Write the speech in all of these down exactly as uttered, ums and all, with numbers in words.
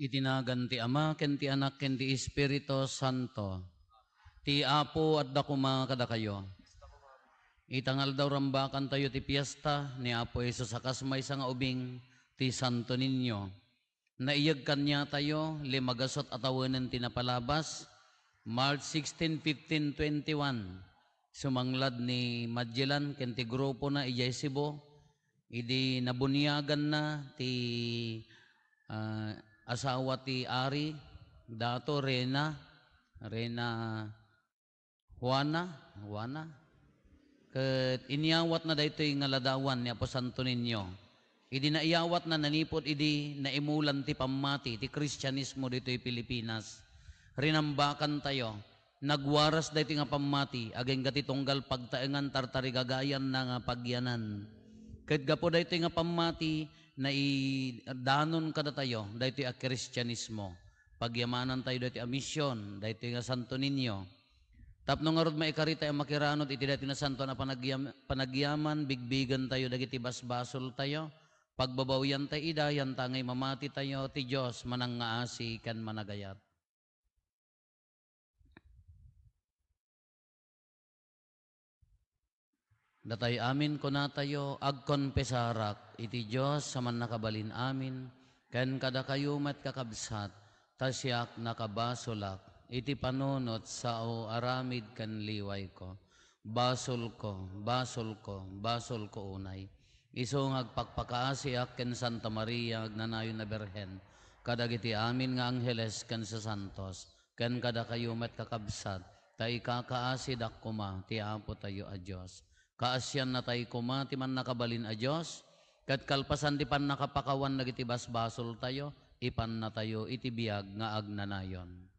Iti nagan ti Ama, ken ti Anak, ken ti Espiritu Santo. Ti Apo adda koma kadakayo. Ita nga aldaw, rambakantayo ti piesta ni Apo Jesus a kas maysa nga ubing, ti Santo Niño. Naiyeg kaniatayo, lima gasut a tawenen ti napalabas, March sixteen, fifteen, twenty-one. Sumanglad ni Magellan ken ti grupona idiay Cebu, idi nabuniaganna ti, ah, asawa ti ari, dato, Reyna, Reyna Juana, Juana. Ket inyawatna daytoy nga ladawan ni Apo Santo Niño. Idi naiyawatna, nanipud idi naimulan ti pammati ti Kristianismo ditoy Pilipinas, rinambakantayo, nagwaras daytoy nga pammati agingga ti tunggal pagtaengan, tartarigagayanna nga pagyanan. Ket gapu daytoy nga pammati, naidanon kadatayo daytoy a Kristianismo. Pagyamanantayo daytoy a mision, daytoy nga Santo Niño. Tapno ngarud, maikari tayo a makiranod iti daytoy nasantoan a panagyam-, panagyaman, bigbigentayo dagiti basbasoltayo, pagbabawiantayo ida, yantangay mamatitayo, ti Dios manangngaasi ken managayat. Datayo amin kunatayo, agkonfesarak iti Dios a mannakabalin amin, ken kadakayo met, kakabsat, ta siak nakabasolak iti panunot sao aramid ken liwayko. Basolko, basolko, basolko unay. Isu nga agpakpakaasiak ken Santa Maria nga agnanayon a Birhen, kadagiti amin nga angheles ken sasantos, ken kadakayo met, kakabsat, ta ikakaasidak koma ti Apotayo a Dios. Kaasiannatay koma ti mannakabalin a Dios, ket kalpasan ti pannakapakawan dagiti basbasoltayo, ipannatayo iti biag nga agnanayon.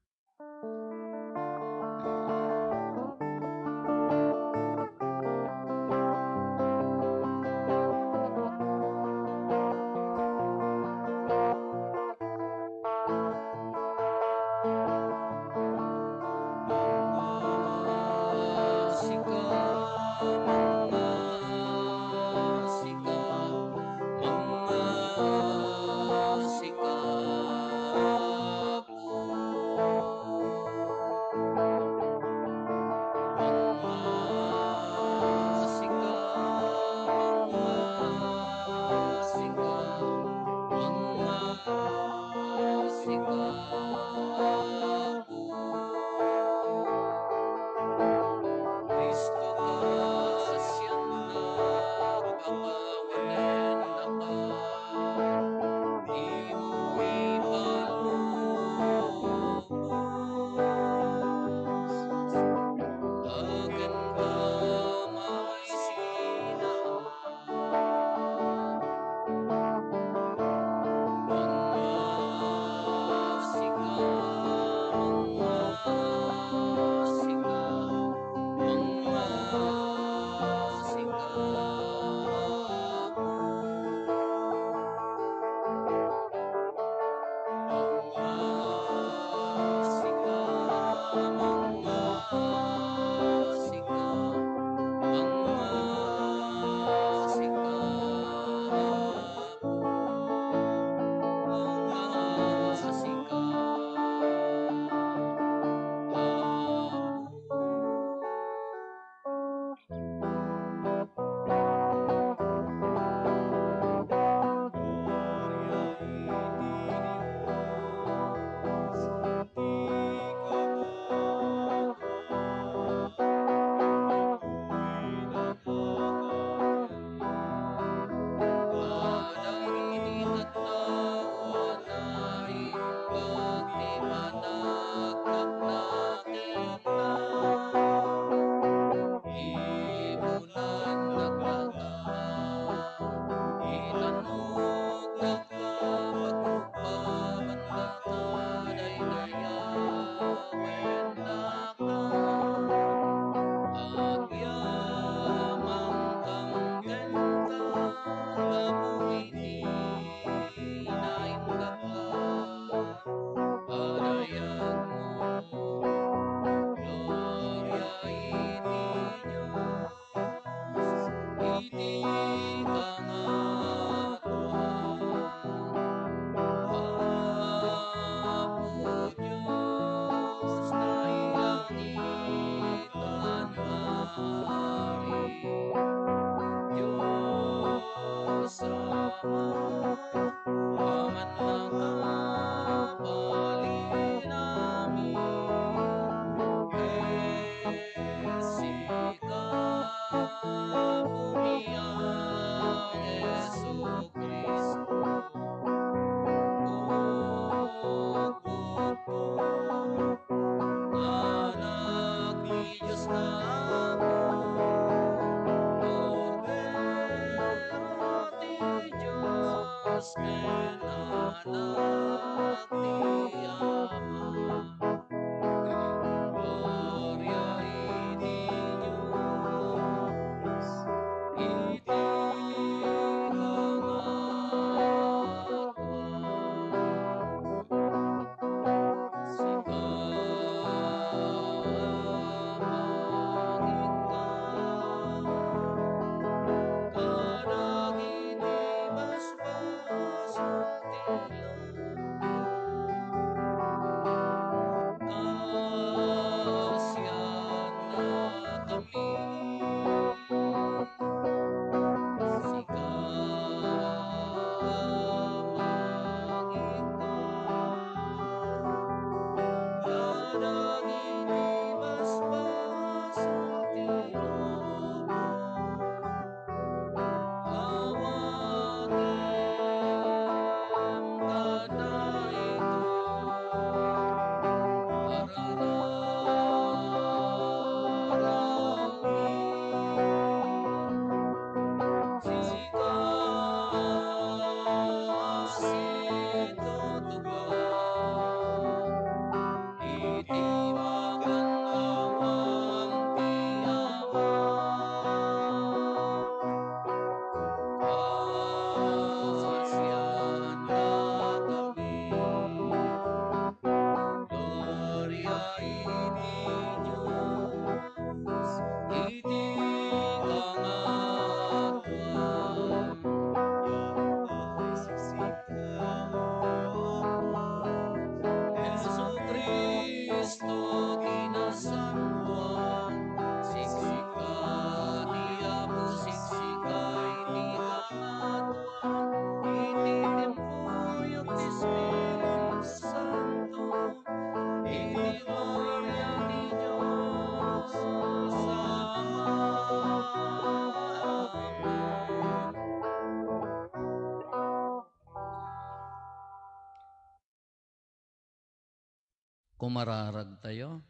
Kumararagtayo.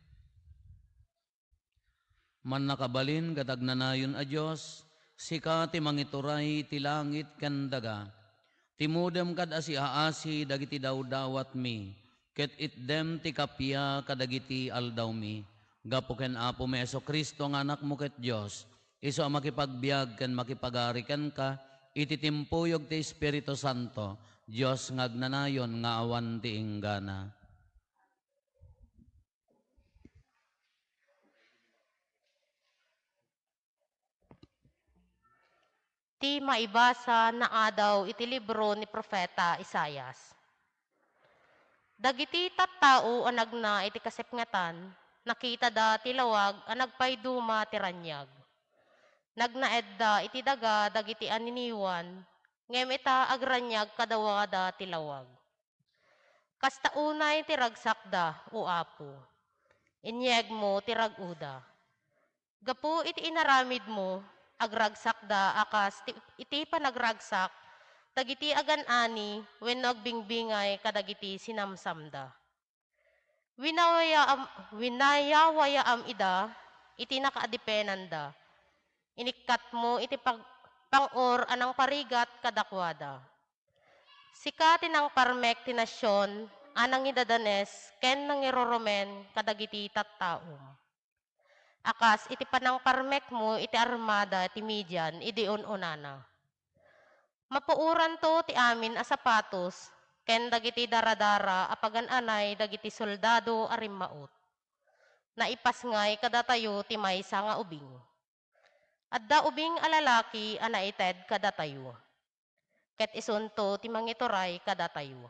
Mannakabalin ket agnanayon a Dios, sika ti mangituray iti langit ken daga. Timudem kad a siaasi dagiti dawdawatmi, ket itdem ti kappia kadagiti aldawmi. Gapu ken Apomi Jesu-Cristo nga Anakmo ket Dios, isu a makipagbiag ken makipagari kenka iti timpuyog ti Espiritu Santo, Dios nga agnanayon nga awan ti inggana. Ti maibasa naadaw iti libro ni Profeta Isaias. Dagiti tattao a nagna iti kasipngetan, nakitada ti lawag a nagpaiduma ti raniag. Nagnaedda iti daga dagiti aniniwan, ngem ita agraniag kadakuada ti lawag. Kasta unay ti ragsakda, O Apo. Inyegmo ti rag-oda. Gapu iti inaramidmo, agragsakda a kas ti, iti panagragsak dagiti agan-ani wenno agbingbingay kadagiti sinamsamda. Winawayaam, winayawayaam ida iti nakaadipenanda. Inikkatmo iti pag-, pang-or a nangparigat kadakuada. Sika ti nangparmek ti nasion a nangidadanes ken nangirurumen kadagiti tattaom. A kas iti panangparmekmo iti armada ti Midian idi un-unana. Mapuoranto ti amin a sapatos ken dagiti daradara a pagan-anay dagiti soldado a rimmaut. Naipasngay kadatayo ti maysa nga ubing. Adda ubing a lalaki a naited kadatayo, ket isunto ti mangituray kadatayo.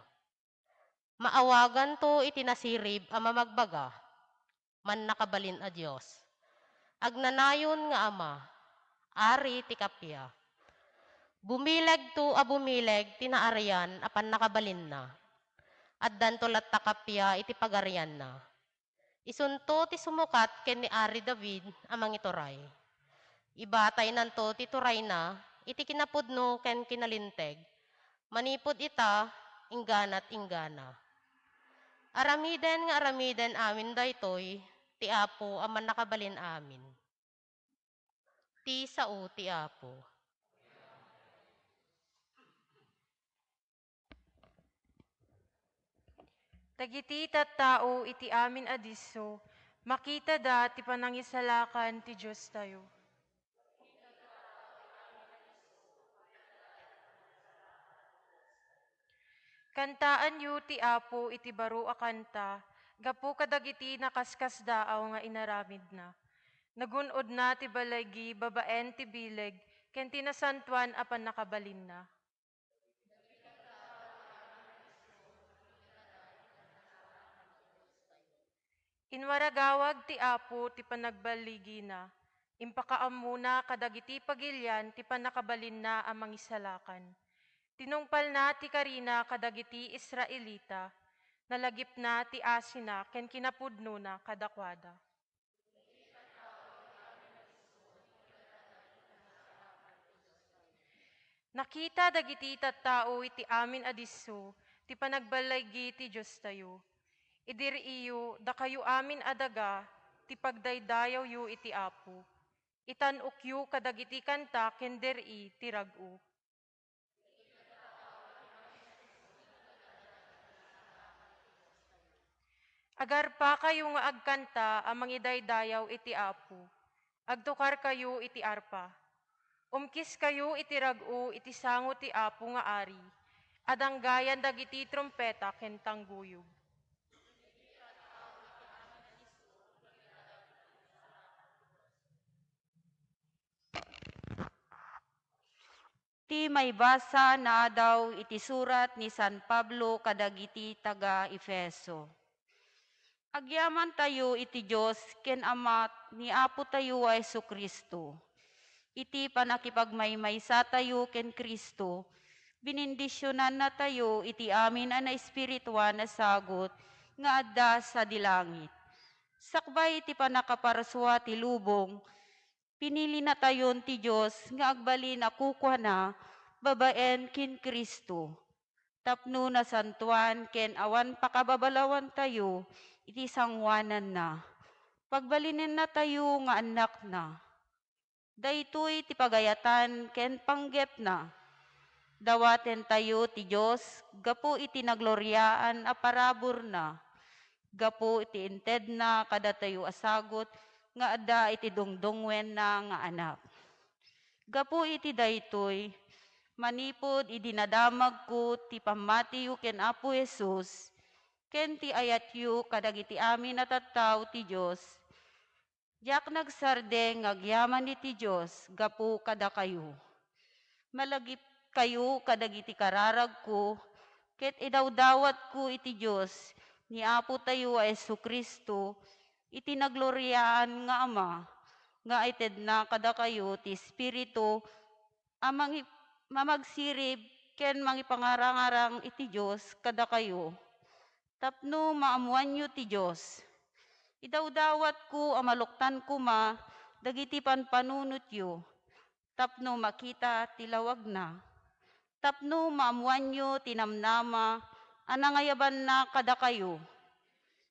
Maawaganto iti nasirib a mamagbaga, Mannakabalin a Dios, Agnanayon nga Ama, Ari ti kappia. Bumilegto a bumileg ti naarian a pannakabalinna. Addanto latta kappia iti pagarianna. Isunto ti sumukat ken ni Ari David a mangituray. Ibataynanto ti turayna iti kinapudno ken kinalinteg, manipud ita, ingganat inggana. Aramiden nga aramiden amin daytoy ti Apo a Mannakabalin-amin. Ti sao ti Apo. Dagiti tattao iti amin a disso, makitada ti panangisalakan ti Diostayo. Kantaanyo ti Apo iti baro a kanta, gapu kadagiti nakaskasdaaw nga inaramidna. Nagun-odna ti baligi babaen ti bileg ken ti nasantoan a pannakabalinna. Inwaragawag ti Apo ti panagbaligina, impakaammona kadagiti pagilian ti pannakabalinna a mangisalakan. Tinungpalna ti karina kadagiti Israelita, nalagipna ti asina ken kinapudnona kadakuada. Nakita dagiti tattao iti amin a disso ti panagbaligi ti Diostayo. Idiriyo, dakayo amin a daga, ti pagdaydayawyo iti Apo. Itan-okyo kadagiti kanta ken diri ti rag-o. Agarpakayo nga agkanta a mangidaydayaw iti Apo. Agtukarkayo iti arpa. Umkiskayo iti rag-o iti sango ti Apo nga Ari, a danggayan dagiti trumpeta ken tangguyog. Ti maibasa naadaw iti surat ni San Pablo kadagiti taga-Efeso. Agyamantayo iti Dios ken Ama ni Apotayo a Jesu-Cristo. Iti pannakipagmaymaysatayo ken Cristo, binindisionannatayo iti amin a naespirituan a sagut nga adda sadi langit. Sakbay iti pannakaparsua ti lubong, pinilinatayon ti Dios nga agbalin a kukuana babaen ken Cristo, tapno nasantoan ken awan pakababalawantayo iti sangoananna. Pagbalinennatayo nga annakna. Daytoy ti pagayatan ken panggepna. Dawatentayo ti Dios gapu iti nagloriaan a paraburna, gapu iti intedna kadatayo a sagut nga adda iti dungdungngoenna nga Anak. Gapu iti daytoy, manipud idi nadamagko ti pammatiyo ken Apo Jesus, ken ti ayatyo kadagiti amin a tattao ti Dios, diak nagsardeng nga agyaman iti Dios gapu kadakayo. Malagipkayo kadagiti kararagko, ket idawdawatko iti Dios ni Apotayo a Jesu-Cristo, iti nagloriaan nga Ama, nga itedna kadakayo ti Espiritu a mangi-, mamagsirib ken mangipangarangarang iti Dios kadakayo, tapno maammoanyo ti Dios. Idawdawatko a maluktan koma dagiti panpanunotyo, tapno makita ti lawagna, tapno maammoanyo ti namnama a nangayabanna kadakayo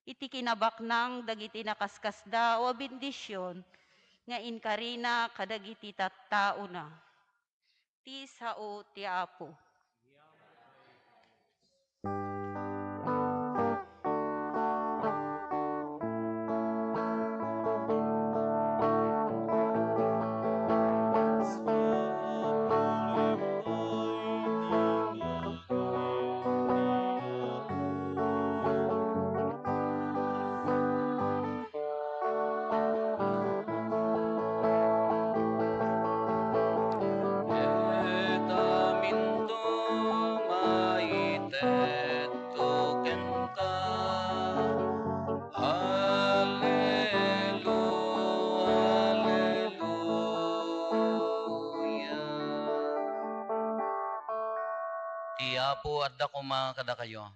iti kinabaknang dagiti nakaskasdaaw a bendision nga inkarina kadagiti tattaona. Ti sao ti Apo. Ket aminto maitedto kenka. Hallelu-, halleluya. Ti Apo adda koma kadakayo.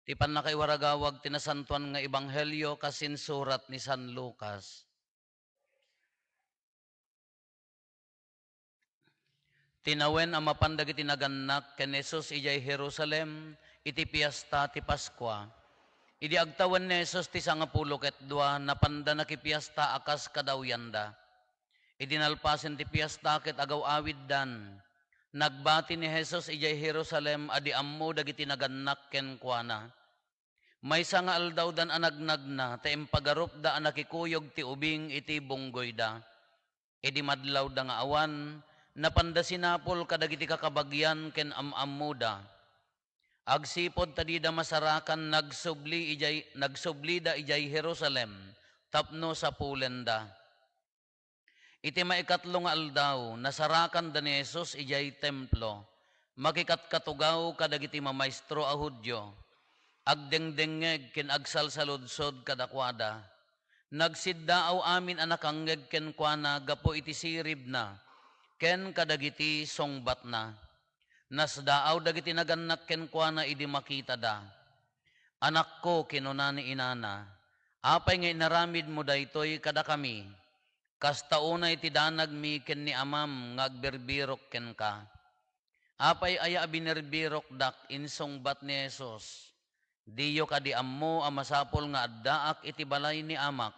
Ti pannakaiwaragawag ti nasantoan nga ebanghelio kas insurat ni San Lucas. Tinawen a mapan dagiti nagannak ken ni Jesus idiay Jerusalem iti fiesta ti Paskua. Idi agtawen ni Jesus ti sangapulo ket dua, napanda nakipiesta a kas kadawyanda. Idi nalpasen ti piesta ket agaw-awiddan, nagbati ni Jesus idiay Jerusalem a di ammo dagiti nagannak kenkuana. Maysa nga aldawdan a nagnagna ta impagarupda a nakikuyog ti ubing iti bunggoyda. Idi madlawda nga awan, napanda sinapul kadagiti kakabagian ken am-ammoda. Agsipud ta dida masarakan, nagsubli idiay, nagsublida idiay Jerusalem tapno sapulenda. Iti maikatlo nga aldaw, nasarakanda ni Jesus idiay Templo. Makikatkatugaw kadagiti mamaestro a Judio, agdengdengngeg ken agsalsaludsod kadakuada. Nagsiddaaw amin a nakangngeg kenkuana gapu iti siribna ken kadagiti sungbatna. Nasdaaw dagiti nagannak kenkuana idi makitada. "Anakko," kinuna ni inana, "apay nga inaramidmo daytoy kadakami? Kasta unay ti danagmi ken ni amam nga agbirbirok kenka. Apay aya a binirbirokdak?" insungbat ni Jesus. "Diyo kadi ammo a masapul nga addaak iti balay ni Amak?"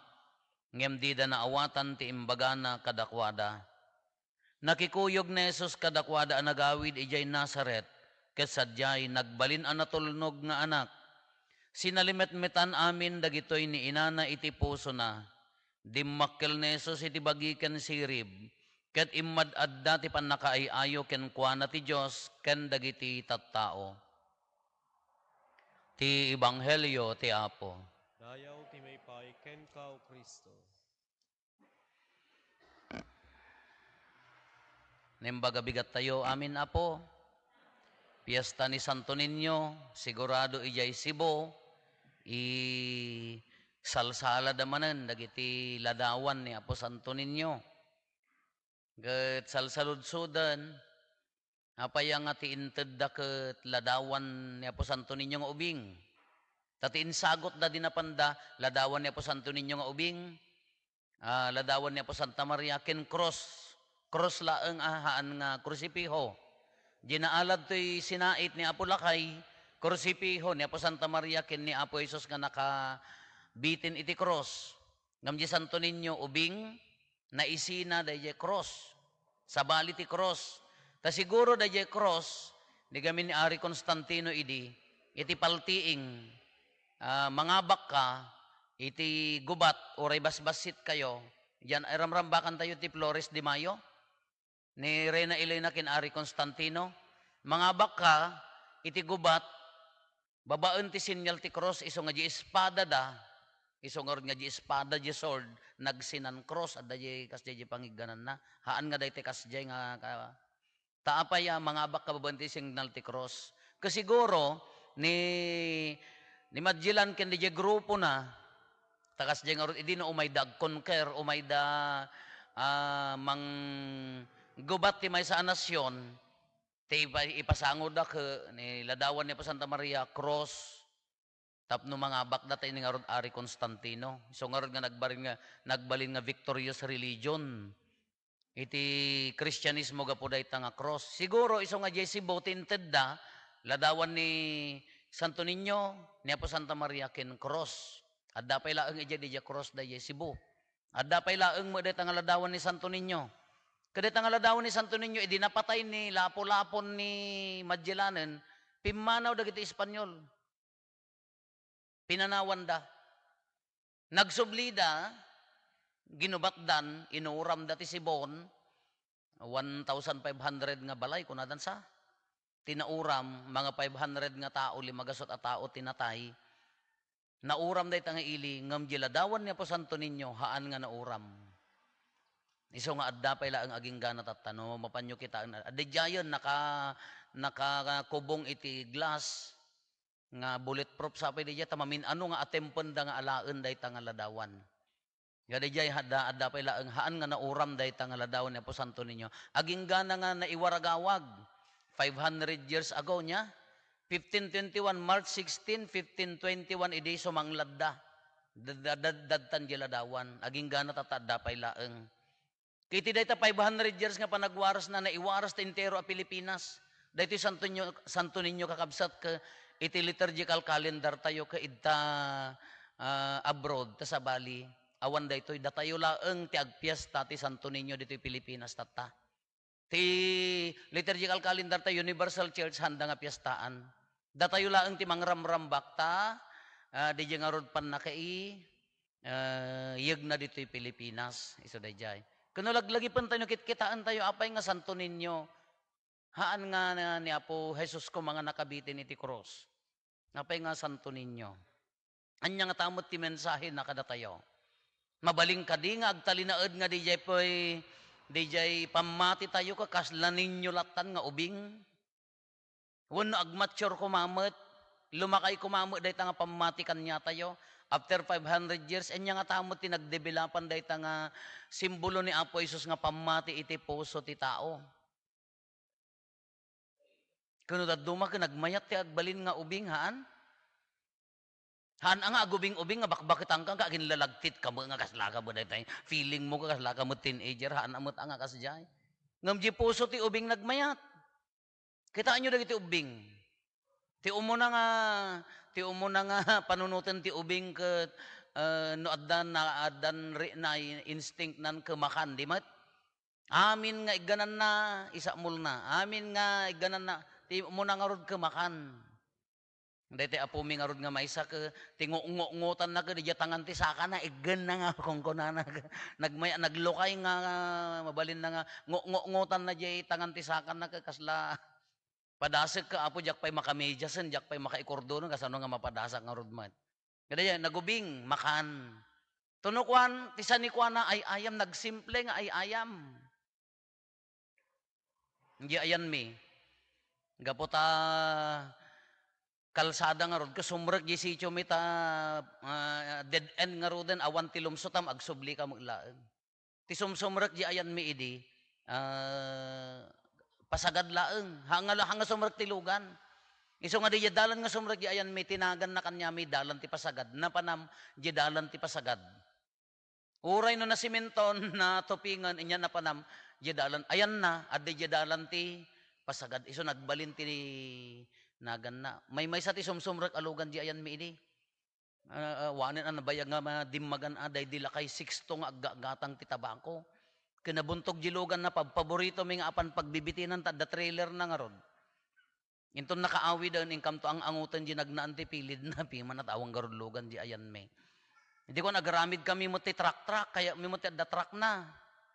Ngem dida naawatan ti imbagana kadakuada. Nakikuyog ni Jesus kadakuada a nagawid idiay Nazaret, ket sadiay nagbalin a natulnog nga anak. Sinalimetmetan amin dagitoy ni inana iti pusona. Dimmakkel ni Jesus iti bagi ken sirib, ket immad-adda ti pannakaay-ayo kenkuana ti Dios ken dagiti tattao. Ti Ebanghelio ti Apo. Dayaw ti maipay kenka, O Cristo. Naimbag a bigattayo amin, Apo. Fiesta ni Santo Niño, sigurado idiay Cebu, isalsalada manen dagiti ladawan ni Apo Santo Niño. Ket salsaludsoden, apay nga ti intedda ket ladawan ni Apo Santo Niño nga ubing? Ta ti insagutda idi napanda, ladawan ni Apo Santo Niño nga ubing, ah, ladawan ni Apo Santa Maria ken krus. Krus laeng a haan nga krusipiho. Dinaalad toy sinait ni Apo Lakay, Krusipiho ni Apo Santa Maria ken ni Apo Jesus nga nakabitin iti krus. Ngem diay Santo Niño, ubing, naisina daydiay krus. Sabali ti krus. Ta siguro daydiay krus, ni gamin ni Ari Constantino idi, iti paltiing, ah, mangabakka, iti gubat, uray basbassit kayo, diyan ay ramrambakan tayo ti Flores de Mayo. Ni Reyna Elena ken Ari Constantino, mangabakka iti gubat, babaen ti senyal ti krus, isu nga di espada da, isu ngarud nga di espada, di sword, nagsinan krus, adda di kasdiay di pangiggananna. Haan nga dayta kasdiay nga ka-, ta apay a mangabakka babaen ti senyal ti krus. Kasiguro, ni, ni Magellan ken di grupo na, ta kasdiay ngarud idi no umayda ag-conquer, umayda, ah, manggubat ti maysa a nasion, ti ipa-, ipasangoda ket ni ladawan ni Apo Santa Maria, krus, tapno mangabakda ta idi ngarud Ari Constantino. Isu ngarud nga nagbalin nga, nagbalin nga victorious religion. Iti Kristianismo gapu dayta nga krus. Siguro isu nga diay Cebu ti intedda, ladawan ni Santo Niño, ni Apo Santa Maria ken krus. Adda pay laeng idiay, diay krus daydiay Cebu. Adda pay laeng met dayta nga ladawan ni Santo Niño. Ket dayta nga ladawan ni Santo Niño, idi napatay ni Lapu-Lapu ni Magellanen, pimmanaw dagiti Espanyol. Pinanawanda. Nagsublida, ginubatdan, inuramda ti Cebu, one thousand five hundred nga balay, kunadan sa. Ti nauram, mga five hundred nga tao, limagasut a tao ti natay. Nauram dayta nga ili, ngem di ladawan ni Apo Santo Niño, haan nga nauram. Isu nga adda pay laeng aginggana tatta, no mapanyo kitaen, adda diayen naka-, nakakubong iti glass, nga bulletproof sa pay diay, ta mamin-ano nga atempenda nga alaen dayta nga ladawan. Nga diay adda, adda pay laeng haan nga nauram dayta nga ladawan ni Apo Santo Niño. Aginggana nga naiwaragawag, five hundred years ago niya, fifteen twenty-one, March sixteen, fifteen twenty-one, idi sumangladda. Dad-, dad-, dadtan di ladawan. Aginggana tatta adda pay laeng. Iti dayta five hundred years nga panagwarasna, naiwaras ti entero a Pilipinas. Daytoy Santo Niño, Santo Niño, kakabsat, ket iti liturgical calendar tayo ket idta, ah, abroad, ta sabali, awan daytoy, datayo laeng ti agpiesta ti Santo Niño ditoy Pilipinas tatta. Ti liturgical calendar tayo, Universal Church, haanda nga piestaan. Datayo laeng ti mangramrambak ta, ah, diay ngarud pannakaiy, ah, yegna ditoy Pilipinas, isu daydiay. Ken no laglagipentayo, no kitkitaentayo, apay nga Santo Niño, haan nga na-, ni Apo Jesus koma nga nakabitin iti krus. Apay nga Santo Niño? Ania ngata met ti mensahena kadatayo? Mabalin kadi nga agtalinaed nga diay pay, diay pammatitayo ket kasla Niño lattan nga ubing? Wenno agmature koma met, lumakay koma met dayta nga pammati kaniatayo, after five hundred years, ania ngata met ti nagdevelopan dayta nga simbolo ni Apo Jesus nga pammati iti puso ti tao? Ken no dadduma ket nagmayat ti agbalin nga ubing, haan? Haan a nga agubing-ubing nga bakbaketanka nga aginlalagtit ka met nga kasla ka met dayta, feeling mo nga kasla ka met teenager, haan a met a nga kasdiay. Ngem di puso ti ubing nagmayat. Kitaenyo dagiti ubbing. Ti umuna nga, ti umuna nga panunoten ti ubing ket, eh, no addan na, addan ri-, na instinct nan kemakan, di met? Amin nga iggananna, isamulna. Amin nga iggananna, ti umuna ngarud kemakan. Daytoy apomi ngarud nga maysa ket ti ngotngotanna ket diay tangan ti sakana, iggenna nga kunkunana. Nagmay-, naglukay nga mabalinna nga ngotngotanna diay tangan ti sakana ket kasla padasek ka, Apo, diak pay makamediasen, diak pay makaikordonen, kasano nga mapadasak ngarud met. Kadi, nagubing, makan. Tuno kuan, ti sanikuana ay-ayam, nagsimple nga ay-ayam. Di ayanmi. Gapu ta kalsada ngarud, ket sumrek di sitio mi ta, ah, dead end ngaruden, awan ti lumsot, am, agsubli ka met laeng. Ti sumsumrek di ayanmi idi, ah, pasagad laeng. Haan nga, haan nga sumrek ti lugan. Isu nga di dalan nga sumrek di ayanmi, tinaganna kaniami dalan ti pasagad. Napanam, di dalan ti pasagad. Uray no nasimenton, natupingen, inya napanam, di dalan. Ayanna, adda di dalan ti pasagad. Isu nagbalin ti Naganna. Maymaysa ti sumsumrek a lugan di ayanmi idi. Ah, ah, wanen a nabayag nga ma-, dimmagan a, daydi lakay sixto nga aggagatang ti tabako. Ken nabuntog di lugan na pabpaboritomi nga apan pagbibitinan ta adda trailer na ngarud. Inton nakaawiden, inkamto ang-angoten di nagnaan ti pilid na, piman a tawang garud lugan di ayanmi. Idi ko nagaramid kami met ti truck-truck, kayatmi met ti adda truck na.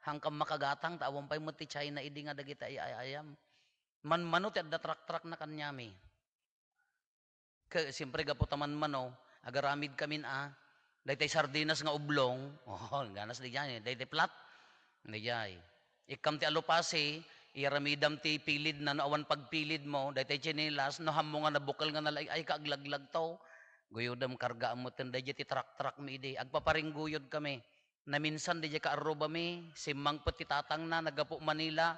Hangkam makagatang, ta awan pay met ti China idi nga dagiti ay-, ay-, ayam. Manmano ti adda truck-truck na kaniami. Ke-, siyempre, gapu ta manmano, agaramid kamin a, daytay sardinas nga oblong, oh, ganas di jay, daytay plat, di jay. Ikkam ti alupasi, iyaramidam ti pilid na, no awan pagpilid mo, daytay tsinelas, no hammo nga nabukel nga nalaig-ay ka, aglaglag to. Guyodam, kargaam met, dayjay ti truck-truck mi idi. Agpaparingguyod kami. Naminsan, dayjay kaarrubami, simmangpet ti tatangna, naggapu Manila.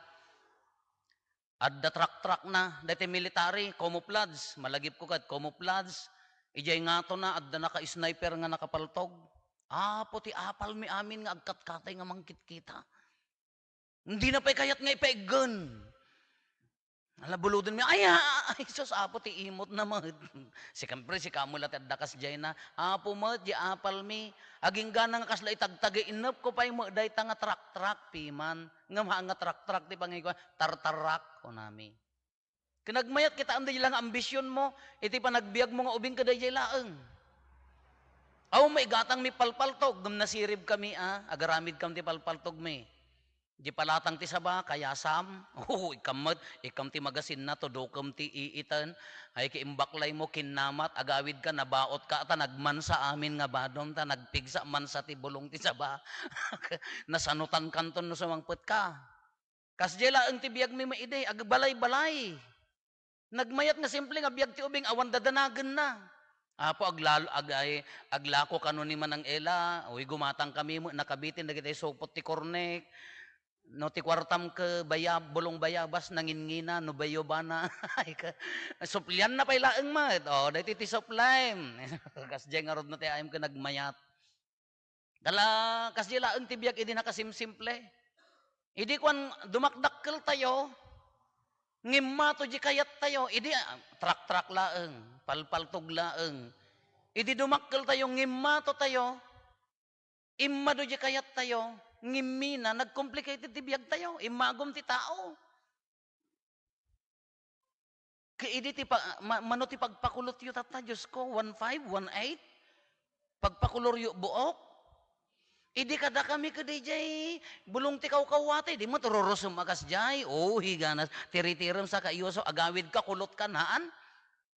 Adda truck-truck na, daytay military, camouflage. Malagipko ket camouflage. Idiay ngatona, adda naka-sniper nga nakapaltog. Apo, ti apalmi amin nga agkatkatay nga mangkitkita. Dina pay kayat nga ipaiggen. Ala, buludenmi, "Ay, ah, ay, sus, Apo, ti imot na met." Siyempre, sika met la ti adda kasdiay na, "Apo met, di apalmi. Aginggana nga kasla itagtagay, inepko pay met dayta nga truck-truck, piman." Ngem haan nga truck-truck ti pangikuan, tartarak, kunami. Ken agmayat kitaem daydiay la nga ambisionmo, iti panagbiagmo nga ubing kadaydiay laeng. Aw, maigatangmi palpaltog, ngem nasirib kami, a, agaramid kam ti palpaltogmi. Di palatang ti saba, kayasam. Oo, ikkam met, ikkam ti magasinna, tudukem ti iiten. Ay, ki imbaklaymo, kinnamat, agawidka, nabaotka, ta nagmansa amin nga badom, ta nagpigsa mansa ti bulong ti saba. Nasanutan kanton no sumangpetka. Kasdiay laeng ti biagmi met idi, agbalay-balay. Nagmayat nga simple nga biag ti ubing, awan dadanagenna. Apo, aglal-, ag-, ay, aglako kano ni Manang Ela, uy, gumatang kami met, nakabitin dagiti supot ti kornek. No ti kuartam ke bayab-, bulong bayabas, nanginngina, no bayobana. Ay, ka-, suplianna pay laeng met. O, daytoy ti supply. Kasdiay ngarud no ti ayam ken nagmayat. Dala, kasdiay laeng ti biag idi nakasimsimple. Idi kuan, dumakdakkeltayo, ngimmato di kayattayo. Idi, ah, truck-truck laeng, palpaltog laeng. Idi dumakkeltayo, ngimmatotayo, immado di kayattayo, ngimmina, nag-complicated ti biagtayo, immagum ti tao. Ket idi ti pa-, ma-, mano ti pagpakulotyo tatta, Diosko, one five, one eight? Pagpakuloryo buok? Idi kadakami ket idiay bulong ti kawkawati, di met rurusem a kasdiay. O, higanas, tiritirem sa kaiyuso, agawidka, kulotkan, haan?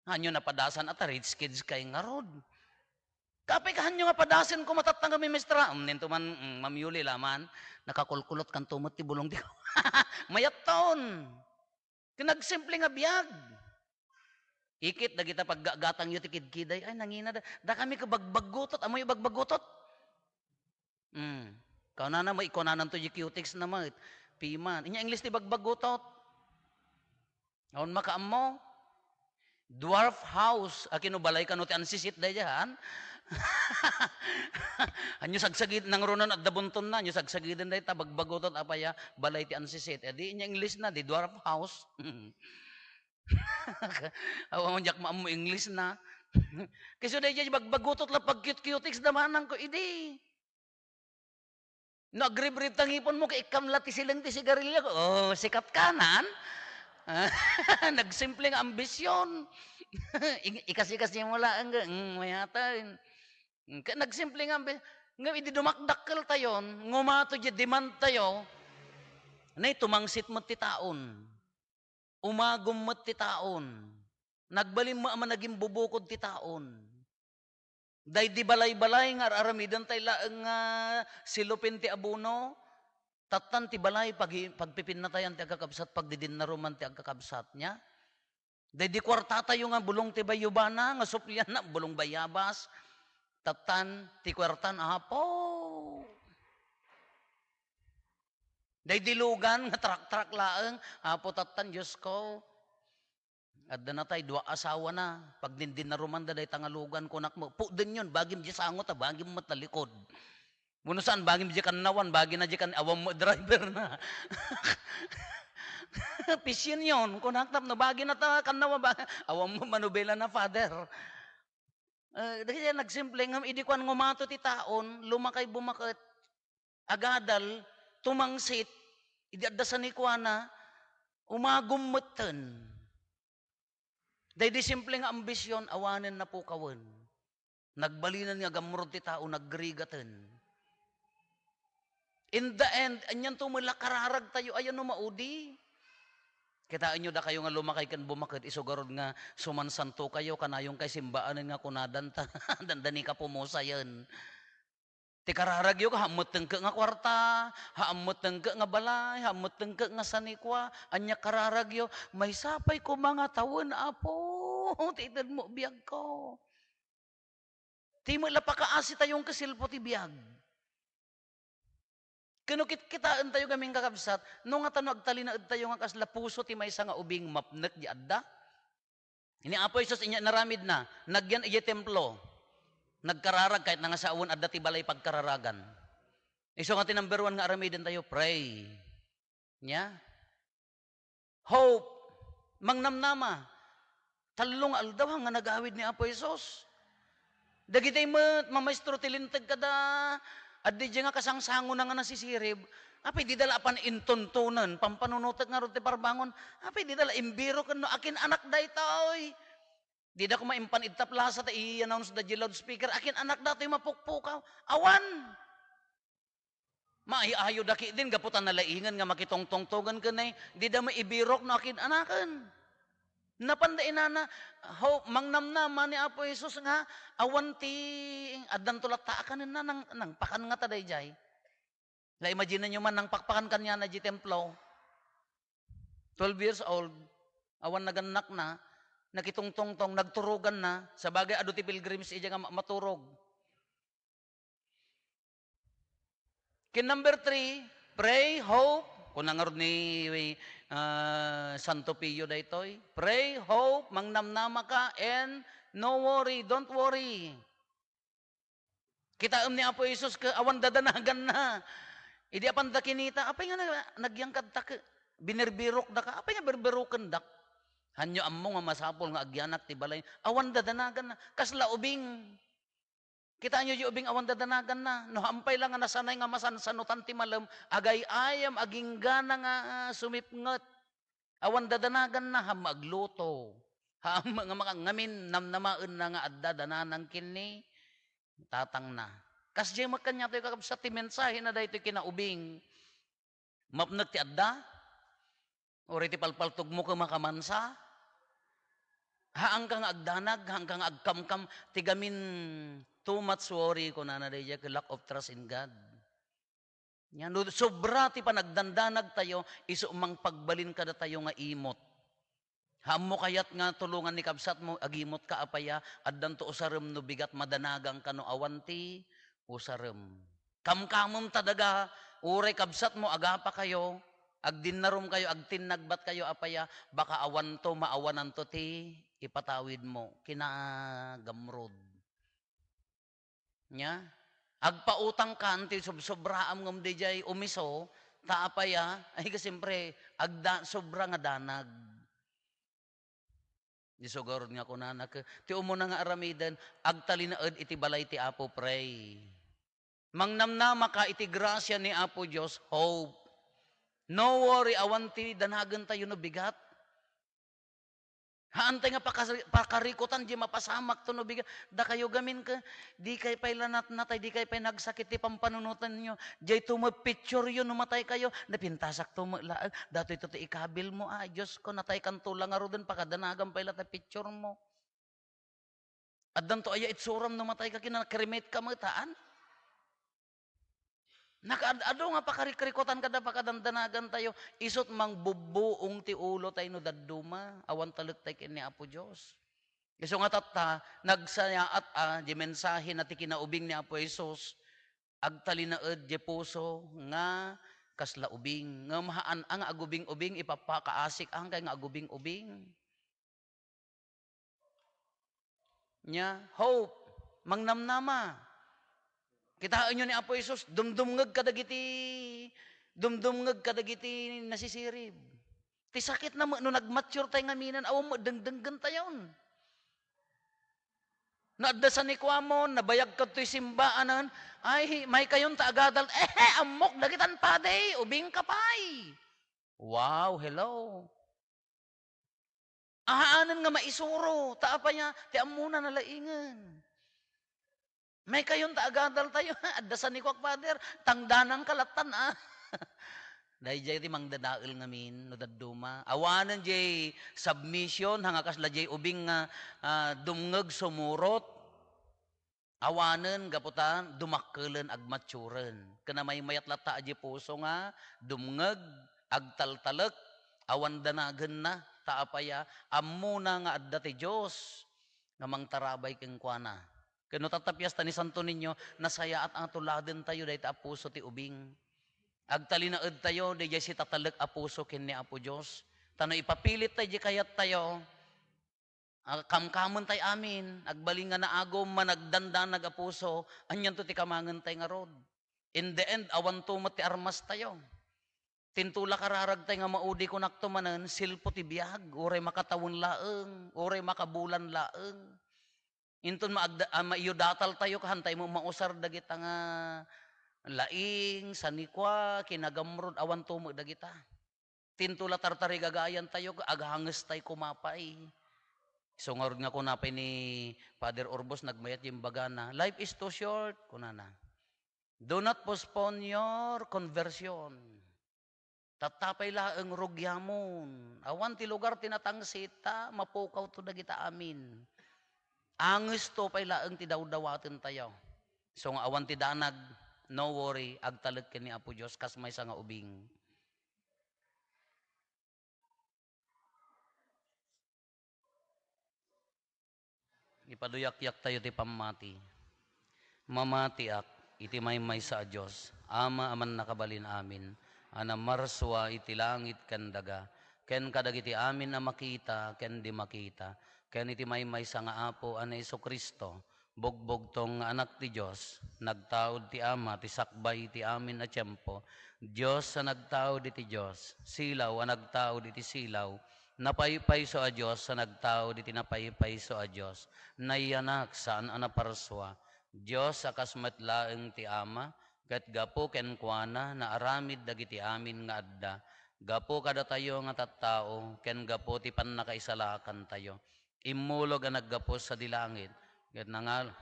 Hanyo napadasan a ta rich kids kay ngarud. Kape kahanyo nga padasen ko matattang kami, mestra. Mm, ninto man, mm, Ma'am Yuli laman, nakakulkulot kanto met ti bulong ti mayatton. Ken nagsimple nga biag. Ikit dagita paggagatangyo ti kidkiday. Ay, nangina da. Dakami ket bagbaggutot. Ammoyo bagbaggutot? Hmm. Kunana met, kunananto di cutex na met. Piman. Inya English ti bagbaggutot. Awan makaammo. Dwarf house. Akin no balay kano ti ansisit daydiay, han? Hanyo sagsagid, nangrunan adda buntonna, hanyo sagsagiden dayta, bagbaguton, apaya, balay ti ansisit. E di, inya English na, di dwarf house. Awan diak maammo English na. Kayso daydiay, bagbagutot la pag-cute-cutex, damanang ko, idi. No agribrid ta ngipenmo, ket ikkam la ti sileng ti sigarilyo. Oh, sikat kanan. Nagsimple nga ambisyon. Ik-, ikas-ikas niya mo laeng, mm, mayatan. Mm, ket nagsimple nga ambi-, nga idi dumakdakkel tayon, ngumato di demand tayo, nay tumangsit met ti taon. Umagum met ti taon. Nagbalin met a managimbubukod ti taon. Daydi balay-balay nga ar-aramiden tay laeng nga silupin ti abono, tattan ti balay pagi-, pagpipinnatayan ti agkakabsat, pagdidinnaruman ti agkakabsat niya. Daydi kuarta tayo nga bulong ti bayubana, nga suplianna, bulong bayabas, tattan ti kuartan, Apo. Daydi lugan nga trak-trak laeng, Apo, tattan, Diosko. Adda natay dua asawana, pagdindinarumanda dayta nga lugan, kunak met, "Puddenyon, bagim di sango ta bagim met talikod." Wenno saan, bagim di kannawan, bagina di kan-, awan met driver na. Pisyenyon, kunak tapno bagina ta kannawa ba, awan mo manubela na, Father. Eh, dagiti nagsimple ngem idi kuan, ngumato ti taon, lumakay bumaket, agadal, tumangsit, idi adda sanikuana, umagum metten. Daydi simple nga ambision, awanen napukawen. Nagbalinen nga gamrod ti tao, nagrigaten. In the end, anianto met la kararagtayo, aya no maudi? Kitaenyo dakayo nga lumakay ken bumaket, isu garud nga sumansantokayo, kanayon kay simbaanen nga kunadanta, dandani ka pumusayen. Ti kararagyo, haammettengke nga kuarta, haammettengke nga balay, haammettengke nga sanikua, ania kararagyo, maysa pay koma nga tawen, Apo, ti itedmo biagko. Ti met la pakaasitayo nga kasilpo ti biag. Ken no kitkitaentayo gamin, kakabsat, no ngata no agtalinaedtayo nga kasla puso ti maysa nga ubing, mapnek di adda. Ni Apo Jesus, inya naramidna, nagyan idiay templo. Nagkararag, kayatna nga sawen, adda ti balay pagkararagan. Isu nga ti number one nga aramidentayo, pray. Nia? Hope, mangnamnama. Tallo nga aldaw nga nagawid ni Apo Jesus. Dagiti met, mamaestro ti Linteg kada, adda idiay nga kasangsangonan nga nasisirib. Apay, dida la apan intuntunen, pampanunotek ngarud ti parbangon. Apay, dida la imbiroken no akin-anak daytoy. Dida koma impan ita plaza ta i-announce da idiay loudspeaker, akin-anak daytoy mapukpukaw. Awan! Maayo-ayoda ketdin gapu ta nalaingen nga makitungtungtogen ken nay, dida maibirok no akin-anaken. Napanda inana, ho, mangnamnama ni Apo Jesus nga awan ti, addanto latta a kanenna, nang, nangpakan ngata daydiay. La, imagine-yo man, nangpakpakan kaniana idiay templo. Twelve years old, awan nagannakna, nakitungtungtong, nagturoganna. Sabagay, adu ti pilgrims idiay nga ma-, maturog. Ken number three, pray, hope. Kuna ngarud ni, ah, Santo Pio daytoy, pray, hope, mangnamnama ka, and no worry, don't worry. Kitaem ni Apo Jesus ket awan dadanaganna. Idi apanda kinita, apay nga na-, nagyangkadta ket binirbirokdaka? Apay nga birbirokendak? Hanyo ammo nga masapul nga agyanak ti balay. Awan dadanaganna. Kasla ubing. Kitaenyo diay ubing awan dadanaganna. No hampay la nga nasanay nga masansanutan ti malem, agay-ayam, aginggana nga, ah, sumipnget. Awan dadanaganna, haan met agluto. Haan met nga maka-, ngamin, namnamaenna nga adda dananan ken ni tatangna. Kasdiay met kaniatoy, kakabsat, ti mensahena daytoy kinaubing. Mapnek ti adda? Uray ti palpaltogmo ket makamansa? Haanka nga agdanag, haanka nga agkamkam, ti gamin, too much worry, kunana daydiay, lack of trust in God. Nia, no sobra ti panagdandanagtayo, isu mangpagbalin kadatayo nga imot. Haanmo kayat nga tulongan ni kabsatmo, agimotka, apay a, addanto usarem no bigat, madanaganka no awan ti usarem. Kamkamem ta daga, uray kabsatmo, agapakayo, agdinnarumkayo, agtinnagbatkayo, apay a, baka awanto, maawananto ti ipatawidmo. Kinagamrod. Nia? Agpautangkan ti sobsobraam ngem daydiay umiso, ta apay a, ay, ka, siyempre, agda-, sobra nga danag. Isu garud nga kunana, ke-, ti umuna nga aramiden, agtalinaed iti balay ti Apo, pray. Mangnamnama ka iti grasia ni Apo Dios, hope. No worry, awan ti danagentayo no bigat. Haantay nga pakasri-, pakarikutan diay mapasamakto no bigat. Dakayo gamin ket, dikay pay la natnatay, dikay pay nagsakit ti pampanunotanyo. Diayto met pictureyo no mataykayo. Napintasakto met laeng. Datoyto ti ikabilmo. Ay, Diosko, nataykanto la ngaruden, pakadanagam pay la ta picturemo. Addanto aya itsuram no matayka, kina-cremate ka met, haan? Nakaad-adu nga pakarikrikutan kada pakadandanagantayo, isut' mangbubbuong ti ulotayo no dadduma, awan talektay ken ni Apo Dios. Isu nga tatta, nagsayaat a, di mensahena ti kinaubing ni Apo Jesus, agtalinaed di puso nga kasla ubing. Ngem haan a nga agubing-ubing, ipapakaasik a, hankay nga agubing-ubing. Nia, hope, mangnamnama. Kitaenyo ni Apo Jesus, dumdumngeg kadagiti, dumdumngeg kadagiti nasisirib. Ti sakitna met no nagmature tay ngamin, awan met dengdenggen tayon. No adda sanikuamon, nabayag kadtoy simbaanen, ay, maykayon ta agadal, eh, ammok dagitan padi, ubing ka pay. Wow, hello. Ahaanen nga maisuro, ta apay a, ti ammona nalaingen. Maykayon ta agadal tayo, adda sanikuak, Father, tangdanang kalatan, ah. Dayjay ti mangdadael ngamin, no dadduma. Awanen jay submission, hanga kasla jay ubing nga, ah, dumngeg sumurot. Awanen gapu ta dumakkelen, agmaturen. Ken namaymayat latta a di puso nga dumngeg, agtaltalek, awan danagenna, ta apay a, ammona nga adda ti Dios nga mangtarabay kenkuana. Ken no tatta fiesta ni Santo Niño, nasayaat a tuladentayo dayta a puso ti ubing. Agtalinaedtayo dayjay sitatalek a puso ken ni Apo Dios. Ta no ipapilit tay di kayattayo, ah, kamkamen tay amin, agbalin nga naagum, managdandanag a puso, anianto ti kamangen tay ngarud? In the end, awanto met ti armas tayo. Tinto la kararag tay nga maudi, kunakto manen, silpo ti biag, uray makatawen laeng, uray makabulan laeng. Inton maagda-, ah, maiyudatal tayo, kahan tayo mausar dagita nga laing, sanikua, kinagamrud, awanto met dagita. Tinto la tartarigagayan tayo, aghanges tay kumapay. So ngarud nga kuna pay ni Father Urbos, nagmayat yung bagana, "Life is too short," kunana. "Do not postpone your conversion." Tattapay laeng rugiamon. Awan ti lugar ti natangsit ta mapukawto dagita amin. Angesto pay laeng ti dawdawaten tayo. So nga awan ti danag, no worry, agtalek ken ni Apo Dios kas maysa nga ubing. Ipaduyakyak tayo ti pammati. Mamatiak iti maymaysa a Dios, Ama a mannakabalin amin, a namarsua iti langit ken daga, ken kadagiti amin a makita ken di makita, ken iti maymaysa nga Apo a ni Jesu-Cristo, bugbugtong nga Anak ti Dios, nagtaud ti Ama ti sakbay ti amin a tiempo, Dios a nagtaud iti Dios, silaw a nagtaud iti silaw, napaypayso a Dios a nagtaud iti napaypayso a Dios, nayanak saan a naparsua, Dios a kas met laeng ti Ama, ket gapu kenkuana naaramid dagiti amin nga adda, gapu kadatayo nga tattao, ken gapu ti pannakaisalakantayo. Immulog a naggapu sadi langit, ket nangal-,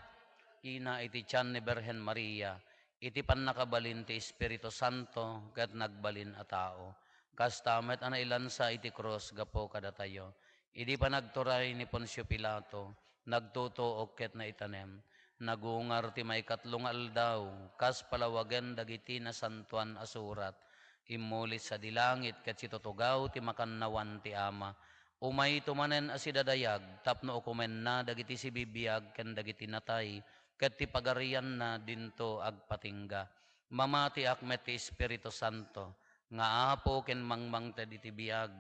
ina iti tian ni Birhen Maria, iti pannakabalin ti Espiritu Santo, ket nagbalin a tao. Kasta met a nailansa iti krus gapu kadatayo. Idi panagturay ni Poncio Pilato, nagtutuok ket naitanem. Nagungar ti maikatlo nga aldaw, kas palawagen dagiti Nasantoan a Surat. Immuli sadi langit ket situtugaw ti makannawan ti Ama. Umayto manen a sidadayag tapno ukomenna dagiti sibibiag ken dagiti natay, ket ti pagarianna dinto agpatingga. Mamatiak met ti Espiritu Santo, nga Apo ken mangmangted iti biag.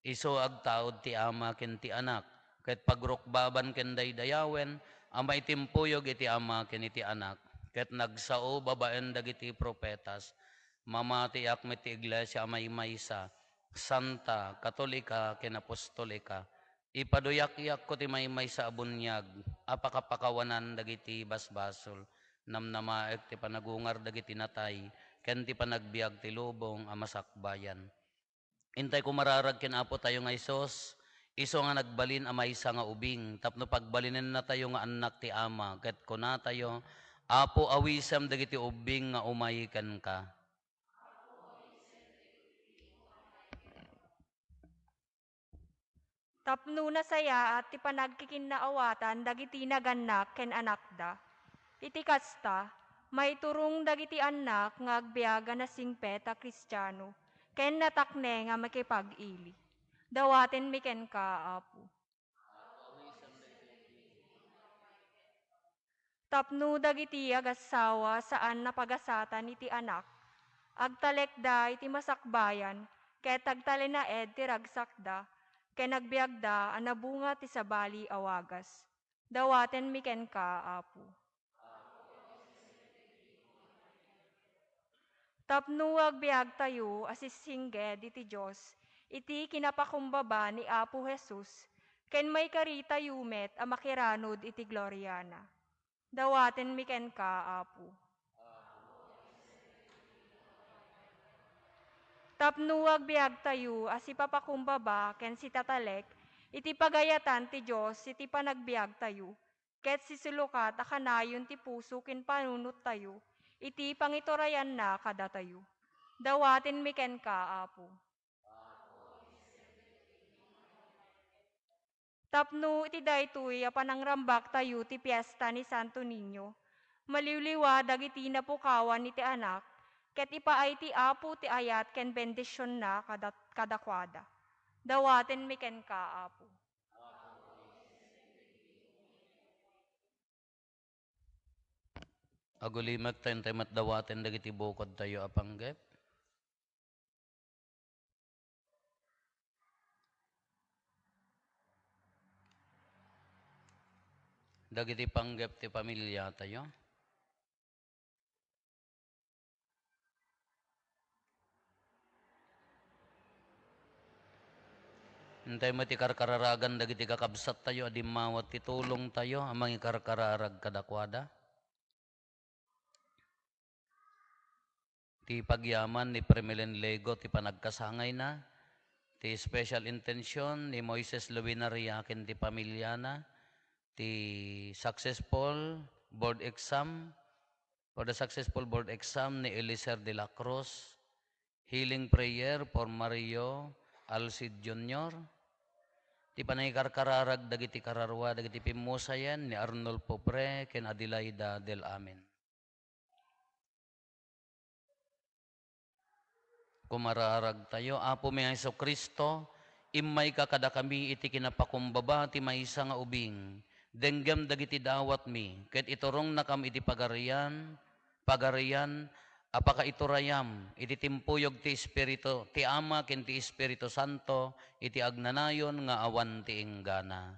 Isu agtaud ti Ama ken ti Anak, ket pagrukbaban ken daydayawen a maitimpuyog iti Ama ken iti Anak, ket nagsao babaen dagiti profetas. Mamatiak met ti iglesia a maymaysa, santa, katolika, ken apostolika. Ipaduyakyakko ti maymaysa a buniag a pakapakawanan dagiti basbasol. Namnamaek ti panagungar dagiti natay, ken ti panagbiag ti lubong a masakbayan. Intay kumararag ken Apo tayo nga Jesus, isu nga nagbalin a maysa nga ubing, tapno pagbalinennatayo nga annak ti Ama, ket kunatayo, "Apo, awisem dagiti ubing nga umay kenka." Tapno nasayaat ti panagkikinnaawatan dagiti nagannak ken anakda. Iti kasta, maiturong dagiti annak nga agbiag a nasingpet a Kristiano ken natakne nga makipag-ili. Dawatenmi kenka, Apo. Tapno dagiti agassawa saan a pagasatan iti anak, agtalekda iti masakbayan ket agtalinaed ti ragsakda ken agbiagda a nabunga ti sabali a wagas. Dawatenmi kenka, Apo. Tapno agbiagtayo a sissingged iti Dios, iti kinapakumbaba ni Apo Jesus, ken maikaritayo met a makiranod iti gloriana. Dawatenmi kenka, Apo. Tapno agbiagtayo a sipapakumbaba ken sitatalek iti pagayatan ti Dios iti panagbiagtayo, ket sisulukat a kanayon ti puso ken panunottayo iti pangiturayanna kadatayo. Dawatenmi kenka, Apo. Tapno iti daytoy a panangrambaktayo ti piesta ni Santo Niño, maliwliwa dagiti napukawan iti anak, ket ipaay ti Apo ti ayat ken bendisionna kada-, kadakuada. Dawatenmi kenka, Apo. Agulimek ta intay met dawaten dagiti bukodtayo a panggep. Dagiti panggep ti pamiliatayo. Intay met ti karkararagan dagiti kakabsattayo a dimmawat ti tulongtayo a mangikarkararag kadakuada. Ti pagyaman ni Premilen Lego ti panagkasangayna, ti special intention ni Moises Luinaria ken ti pamiliana, ti successful board exam, for the successful board exam ni Eliser de la Cruz, healing prayer for Mario Alcid Junior, ti panangikarkararag dagiti kararua dagiti pimmusayen ni Arnulfo Pre ken Adelaida del Amen. Kumararagtayo. Apomi a Jesu-Cristo, immayka kadakami iti kinapakumbaba ti maysa nga ubing. Denggem dagiti dawatmi, ket iturongnakem iti pagarian, pagarian a pakaiturayam iti timpuyog ti Espiritu, ti Ama ken ti Espiritu Santo, iti agnanayon nga awan ti inggana.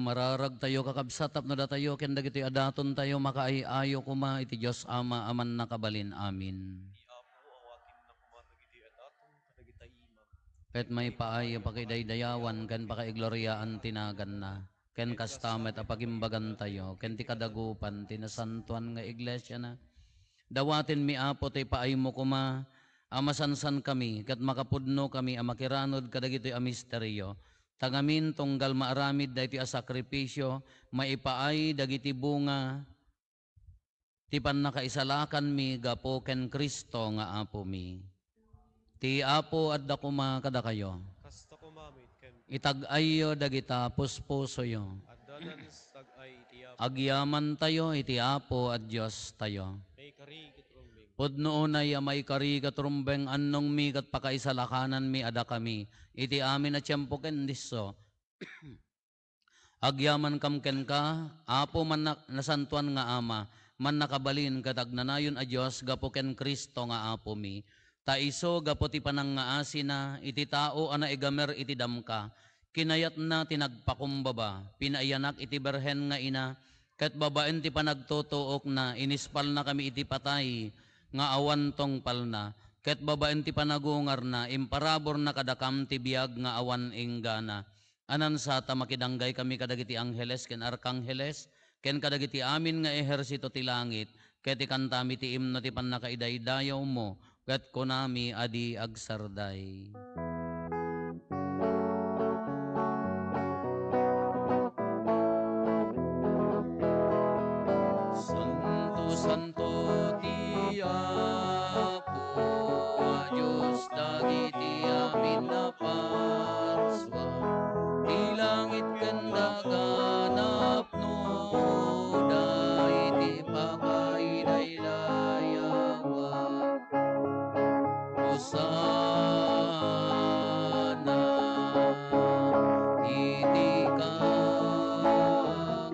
Mararagtayo, kakabsat, tapno datayo ken dagitoy a datontayo makaay-ayo koma iti Dios Ama a Mannakabalin. Amin. Ti Apo, awatenna koma dagiti a daton kadagita imam. Ket maipaay a pakidaydayawan ken pakaigloriaan ti naganna, ken kasta met a pagimbagantayo ken ti kadagupan ti nasantoan nga iglesiana. Dawatenmi, Apo, ti ipaaymo koma a masansankami ket makapudnokami a makiranod kadagitoy a misterio. Ta ngamin, tunggal maaramid daytoy a sakrifisio, maipaay dagiti bunga ti pannakaisalakanmi gapu ken Cristo nga Apomi. Ti Apo adda koma kadakayo. Kasta koma met ken. Itag-ayyo dagita puspusoyo. Adda nan tag-ay iti Apo. Agyamantayo iti Apo a Diostayo. Maikari ket rumbeng. Pudno unay a maikari ket rumbeng, annongmi ket pakaisalakananmi a dakami iti amin a tiempo ken disso. Agyamankam kenka, Apo, manna-, nasantoan nga Ama, mannakabalin ket agnanayon a Dios gapu ken Cristo nga Apomi. Ta isu, gapu ti panangngaasina iti tao a naigamer iti damka, kinayatna ti nagpakumbaba, pinaiyanak iti birhen nga ina, ket babaen ti panagtutuokna, inispalnakami iti patay nga awan tungpalna, ket babaen ti panagungarna, imparaburna kadakam ti biag nga awan inggana. Anansa ta makidanggakami kadagiti angheles ken arkangheles, ken kadagiti amin nga ehersito ti langit, ket ikantami ti imno ti pannakaidaydayawmo, ket kunami a di agsarday. Santo, santo ti Apo a Dios dagiti amin a parsua. Ti langit ken daga napnoda iti pakaidaydayawan. Hosanna iti kangatoan.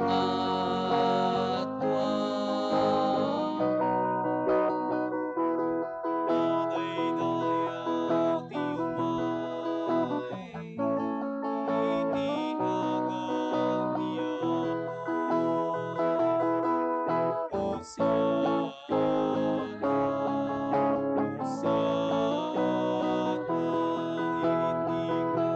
Madaydayaw ti umay iti nagan ti Apo. Hosanna, Hosanna iti ka.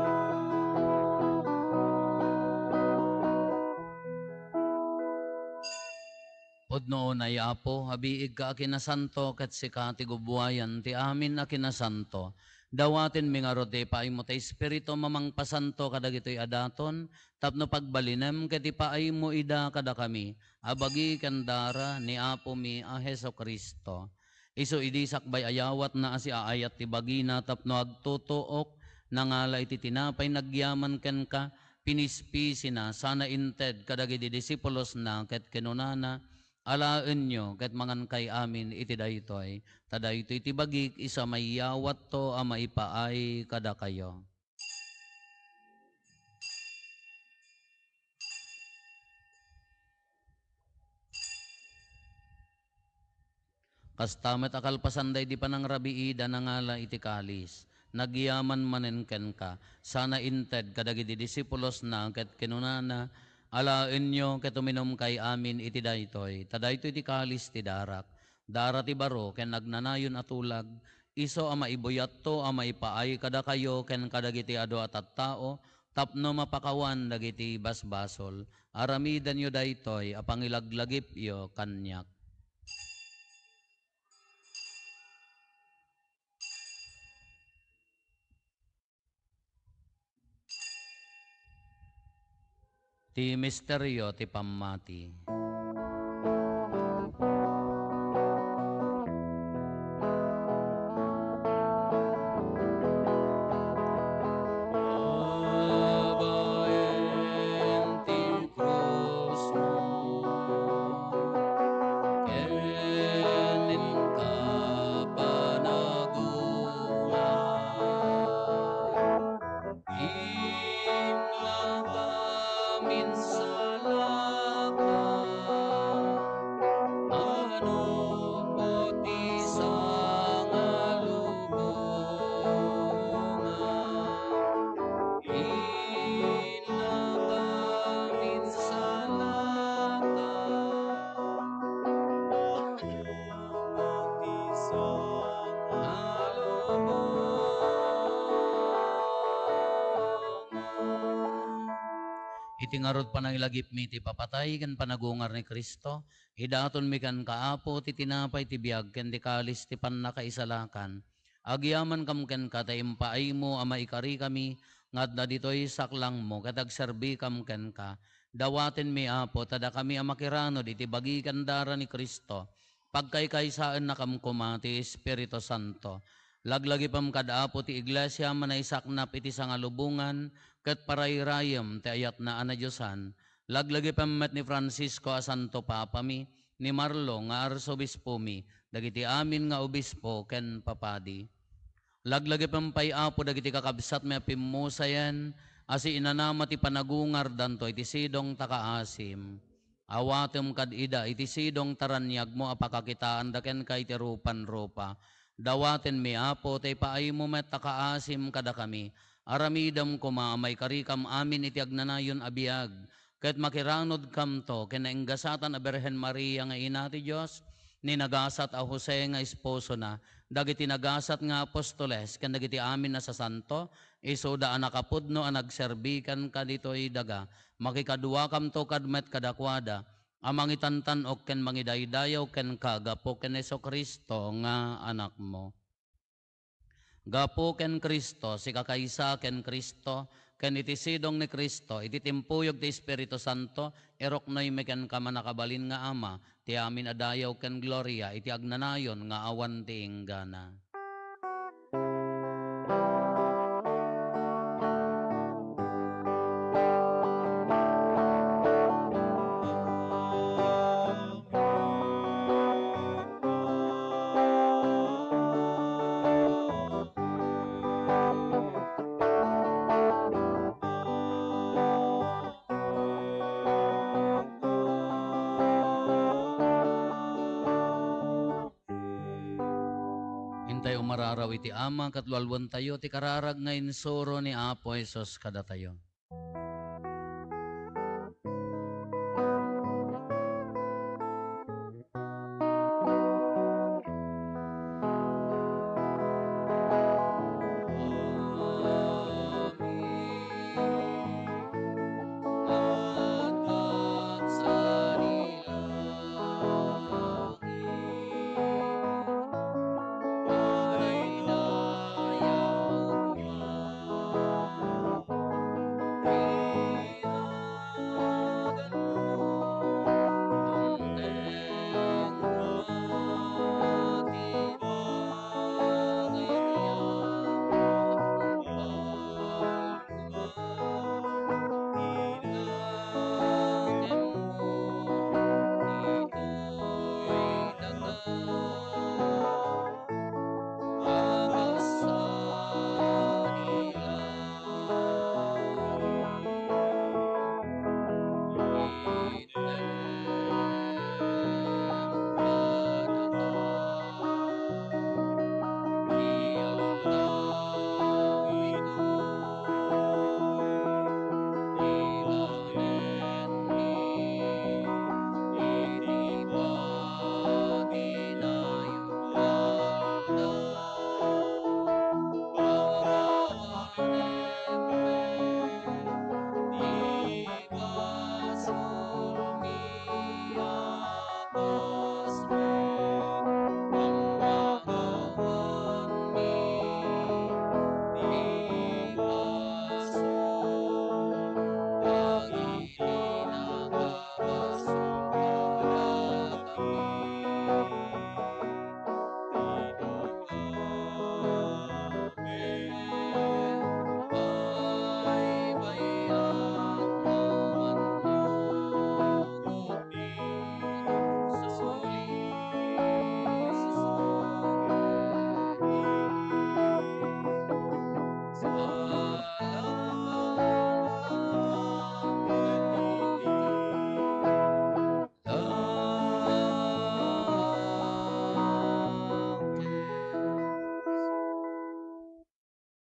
Pudno unay, Apo, a biigka a kinasanto, ket sika ti gubuayan ti amin a kinasanto. Dawatenmi ngarud ti ipaaymo ti Espiritu a mangpasanto kadagitoy a daton, tapno pagbalinem ket ipaaymo ida kadakami a bagi ken dara ni Apomi a Jesu-Cristo. Isu idi sakbay a yawatna a siaayat ti bagina tapno agtutuok, nangala iti tinapay nagyaman kenka, pinispisina, sana inted kadagiti disipulosna ket kinunana, "Alaenyo ket mangankay amin iti daytoy, ta daytoy ti bagik, isu a maiyawatto a maipaay kadakayo." Kasta met a kalpasan daydi panangrabiida, nangala iti kalis, nagyaman manen kenka, sana inted kadagiti disipulosna ket kinunana, "Alaenyo ket uminumkay amin iti daytoy, ta daytoy ti kalis ti darak, dara ti baro ken agnanayon a tulag, isu a maibuyatto a maipaay kadakayo ken kadagiti adu a tattao, tapno mapakawan dagiti basbasol. Aramidenyo daytoy a pangilaglagipyo kaniak." Ti misterio ti pammati. Babaen ti krusmo, ken inka panagungar. Imlak amin salaka, Ngarud, panangilagipmi ti ipapatay ken panagungar ni Cristo, idatonmi kenka, Apo, ti tinapay ti biag ken ti kalis ti pannakaisalakan. Agyamankam kenka ta impaaymo a maikarikami nga adda ditoy saklangmo ket agserbikam kenka. Dawatenmi, Apo, ta dakami a makiranod iti bagi ken dara ni Cristo, pagkaykaysaennakam koma ti Espiritu Santo. Laglagipem kad Apo ti Iglesia a manaisaknap iti sangalubongan ket parayrayem ti ayatna a nadiosan. Laglagipem met ni Francisco a Santo Papami, ni Marlo nga Arsobispomi, dagiti amin nga obispo ken papadi. Laglagipem pay, Apo, dagiti kakabsatmi a pimmusayen a siinanama ti panagungardanto iti sidong ta kaasim. Awatem kad ida iti sidong ta raniagmo a pakakitaanda kenka iti rupan-rupa. Dawatenmi, Apo, ta ipaaymo met ta kaasim kadakami. Aramidem koma a maikarikam amin iti agnanayon a biag, ket makiranodkamto ken nainggasatan a Birhen Maria nga Ina ti Dios, ni nagasat a Jose nga esposona, dagiti nagasat nga apostoles, ken dagiti amin a sasanto, isuda a nakapudno a nagserbi kenka ditoy daga. Makikaduakamto kad met kadakuada a mangitantan-ok ken mangidaydayaw kenka gapu ken Jesu-Cristo nga Anakmo. Gapu ken Cristo, sikakaysa ken Cristo, ken iti sidong ni Cristo, iti timpuyog ti Espiritu Santo, iruknoymi kenka, mannakabalin nga Ama, ti amin a dayaw ken gloria iti agnanayon nga awan ti inggana. Intayo umararaw iti Ama ket lualuentayo ti kararag nga insuro ni Apo Jesus kadatayo.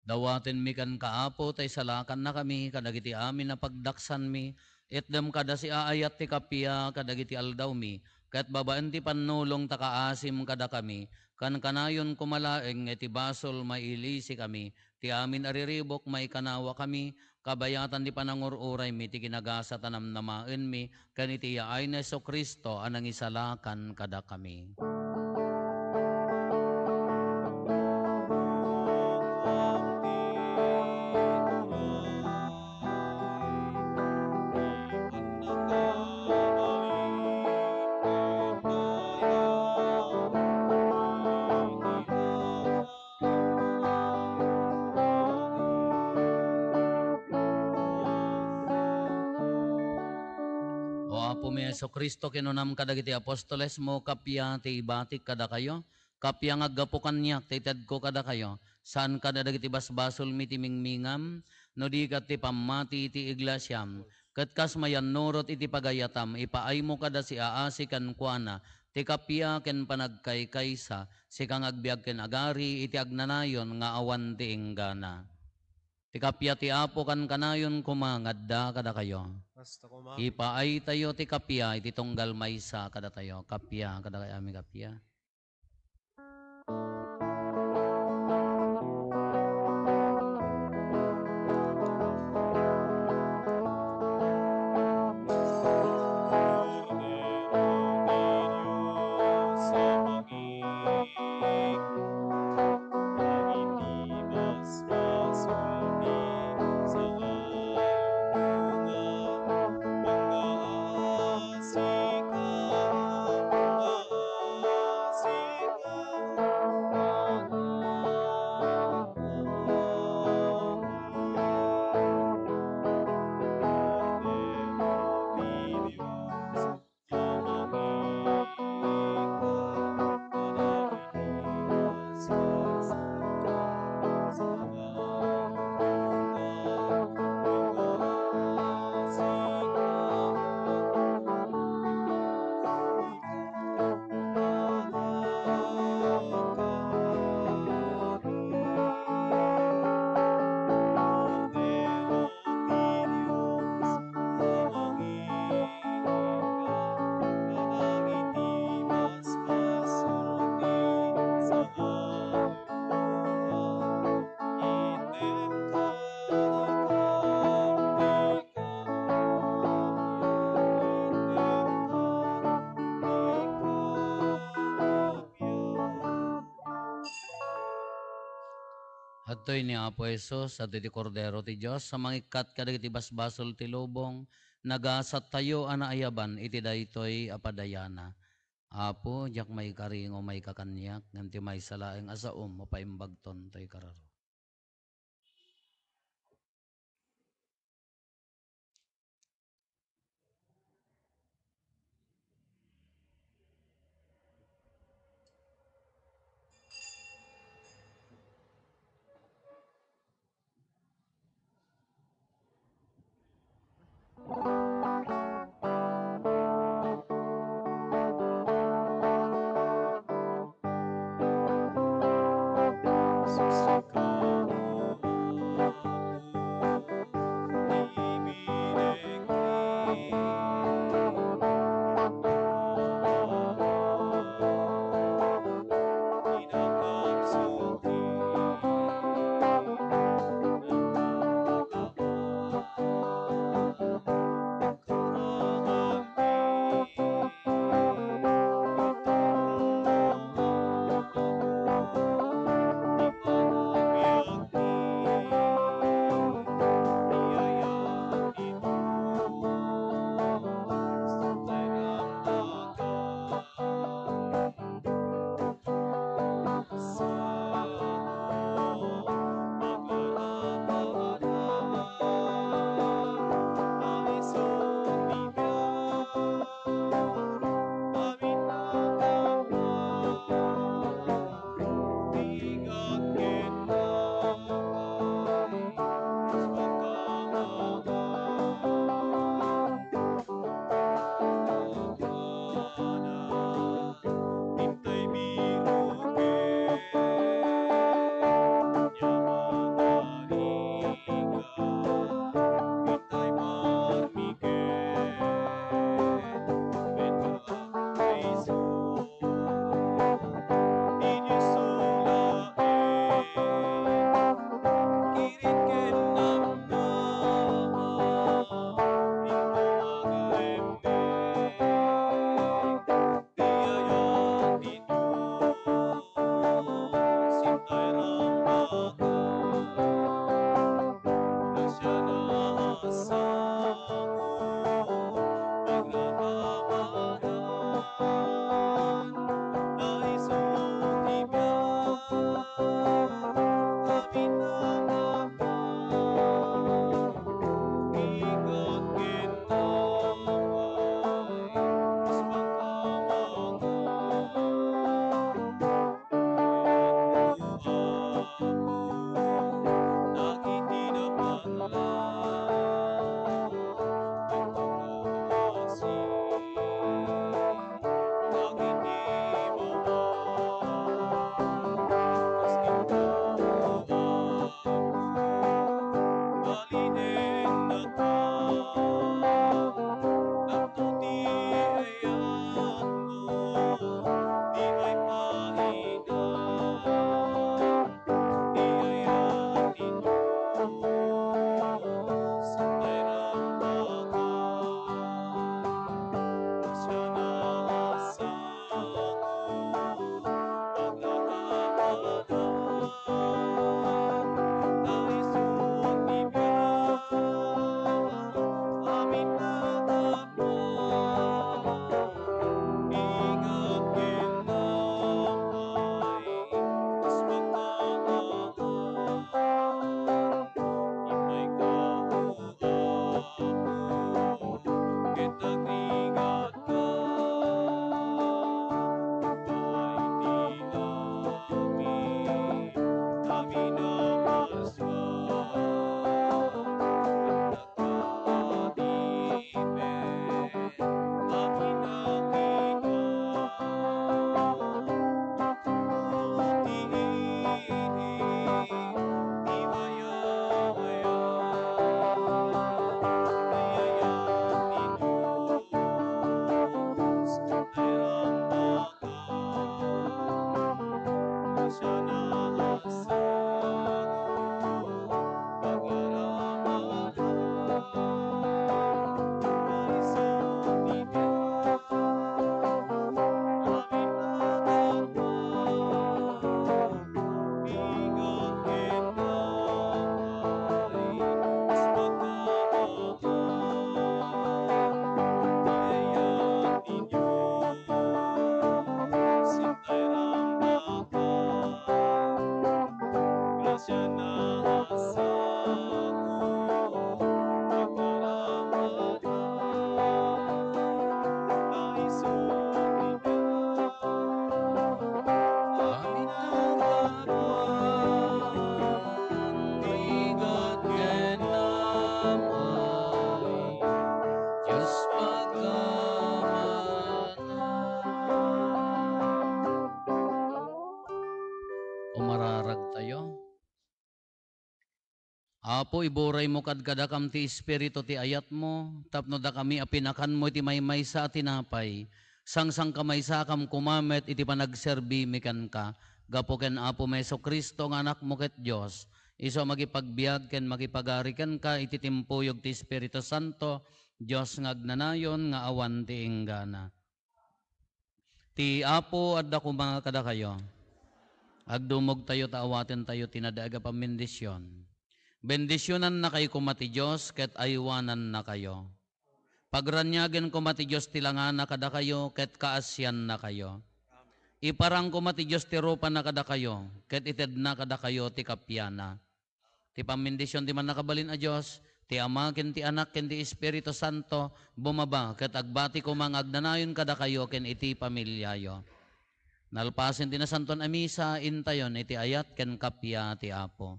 Dawatenmi kenka, Apo, ta isalakannakami kadagiti amin a pagdaksanmi. Itdem kada siaayat ti kappia kadagiti aldawmi, ket babaen ti pannulong ta kaasim kadakami. Kankanayon koma laeng nga iti basol mailisikami, ti amin a riribuk maikanawakami, kabayatan ti panangur-uraymi ti kinagasat a namnamaenmi, ken iti yaay ni Jesu-Cristo a nangisalakan kadakami. O Apomi Jesu-Cristo, kinunam kadagiti apostolesmo, kappia ti ibatik kadakayo, kappia nga aggapu kaniak ti itedko kadakayo, saan kada dagiti basbasolmi ti mingmingam, no di ket ti pammati iti iglesiam, ket kas mayannurot iti pagayatam, ipaaymo kada siaasi kenkuana ti kappia ken panagkaykaysa, sika nga agbiag ken agari iti agnanayon nga awan ti inggana. Ti kappia ti Apo kankanayon koma nga adda kadakayo. Kasta koma. Ipaaytayo ti kappia iti tunggal maysa kadatayo. Kappia, kadakayo, amin kappia. Adtoy ni Apo Jesus, adtoy ti Kordero ti Dios a mangikkat kadagiti basbasol ti lubong, nagasattayo a naayaban iti daytoy a padayana. Apo, diak maikari nga umayka kaniak, ngem ti maysa laeng a saom, mapaimbagton toy kararo. Ragtayo. Apo, iburaymo kad kadakam ti Espiritu ti ayatmo, tapno dakami a pinakanmo iti maymaysa a tinapay, sangsangkamaysakam koma met iti panagserbimi kenka, gapu ken Apo Jesu-Cristo nga Anakmo ket Dios, isu a makipagbiag ken makipagari kenka iti timpuyog ti Espiritu Santo, Dios nga agnanayon nga awan ti inggana. Ti Apo adda koma kadakayo. Agdumogtayo ta awatentayo ti nadaag a pambendision. Bendisionannakayo koma ti Dios ket aywanannakayo. Pagraniagen koma ti Dios ti langana kadakayo ket kaasiannakayo. Iparang koma ti Dios ti rupana kadakayo ket itedna kadakayo ti kapiana. Ti pammendision ti Mannakabalin a Dios, ti Ama ken ti Anak ken ti Espiritu Santo, bumaba ket agbati koma nga agnanayon kadakayo ken iti familiayo. Nalpasen ti Nasantoan a Misa, intayon iti ayat ken kappia ti Apo.